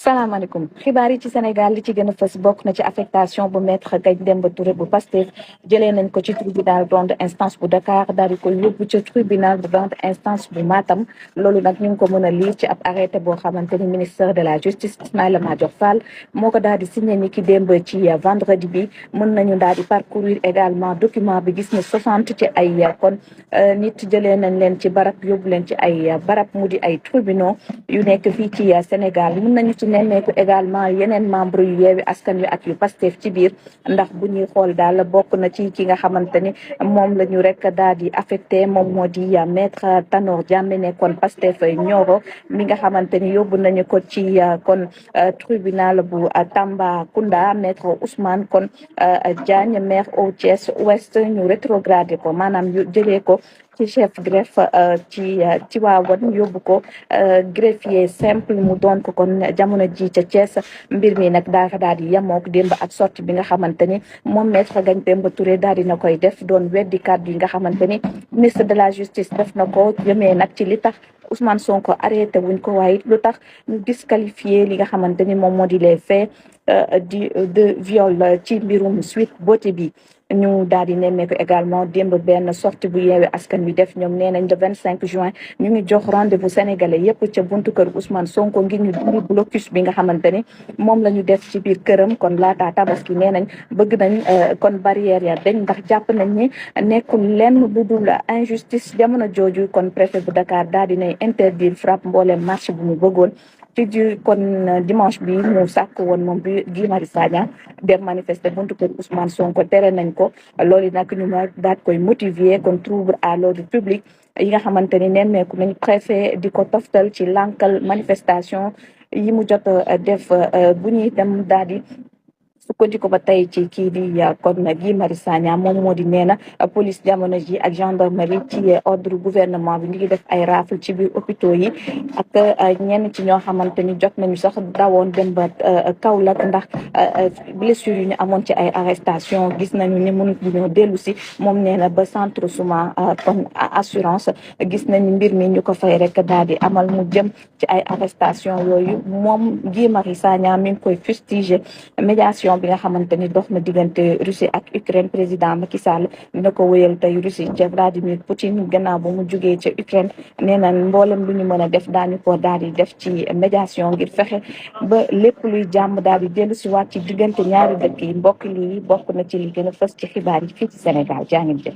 salaamaaleykum xibaar yi ci Sénégal li ci gën a fës bokk na ci affectation bu maître Ngagne Demba Touré bu Pastef jëlee nañ ko ci tribunal grande instance bu Dakar daal di koy yóbbu ci tribunal bu grande instance bu Matam loolu nag ñu ngi ko mën a lire ci ab arrêté boo xamante ni ministère de la justice Ismaïla Madior Fall moo ko daal di signé ni ki démb ci vendredi bi. Mën nañu daal di parcourir également document bi gis ne 60 ci ay kon nit jëlee nañ leen ci barab yóbbu leen ci ay barab mu di ay tribunaux yu nekk fii ci Sénégal. Mën nañu ci nemmeeku également yeneen membre yu yeewi askan wi ak yu Pastef ci biir ndax bu ñuy xool daal bokk na ci ki nga xamante ni moom la ñu rek daal di affecté moom moo di maître Tanor Diamé nekkoon Pastef Nioro mi nga xamante ni yóbbu nañu ko ci kon tribunal bu Tambacounda maître Ousmane kon Diagne maire au Thiès Ouest ñu rétrogradé ko maanaam jëlee ko ci chef greffe ci Tivaouane yóbbu ko greffier simple mu doon ko kon jamono ji ca Thiès mbir mi nag dafa daal di yemook démb ak sortie bi nga xamante ni moom maître Ngagne Demba Touré daal di na koy def doon weddi kàddu yi nga xamante ni ministre de la justice def na ko jëmee nag ci li tax Ousmane Sonko arrêté wuñ ko waaye lu tax ñu disqualifié li nga xamante ni moom moo di les faits de viol ci mbirum Sweet Beauté bi. Ñu daal di nemmeeku également démb benn sortie bu yeewi askan wi def ñoom nee nañ le 25 juin ñu ngi jox rendez-vous sénégalais yépp ca buntu kër Ousmane Sonko ngir ñu dindi blocus bi nga xamante ni moom la ñu def ci biir këram kon laata tabaski nee nañ bëgg nañ kon barrière ya dañ ndax jàpp nañ ni nekkul lenn lu dul injustice jamono jooju kon préfet bu Dakar daal di nay interdire frappe mbooleem marché bu mu bëggoon. ci kon dimanche bi mu sàkk woon moom bi Guy Marius Sagna dem manifester buntu kër Ousmane Sonko tere nañ ko loolu nag ñu ma daal koy motiver kon trouble à l'ordre public yi nga xamante ni nemmeeku nañ préfet di ko toftal ci lankal manifestation yi mu jot def bu ñuy dem daal di sukkandiku ba tey ci kii di kon Guy Marius Sagna moom moo di nee na police jamono ji ak gendarmerie ci ordre gouvernement bi ñu ngi def ay rafle ci biir hôpitaux yi ak ñenn ci ñoo xamante ni jot nañu sax dawoon dem ba Kaolack ndax blessure yu ñu amoon ci ay arrestation gis nañu ni mënut ñoo dellu si moom nee na ba centre suma kon assurance gis nañu mbir mi ñu ko fay rek daal di amal mu jëm ci ay arrestation yooyu moom Guy Marius Sagna mi ngi koy fustiger médiation bi nga xamante ni dox na diggante Russie ak Ukraine président Macky Sall dina ko wéyal tey Russie ca Vladimir Poutine gannaaw ba mu jugee ca Ukraine nee na mboolem lu ñu mën a def daañu ko daal di def ci médiation ngir fexe ba lépp luy jàmm daal di dellu si waat ci diggante ñaari dëkk yi mbokk lii bokk na ci li gën a fës ci xibaar yi fii ci Sénégal jaa ngeen jëf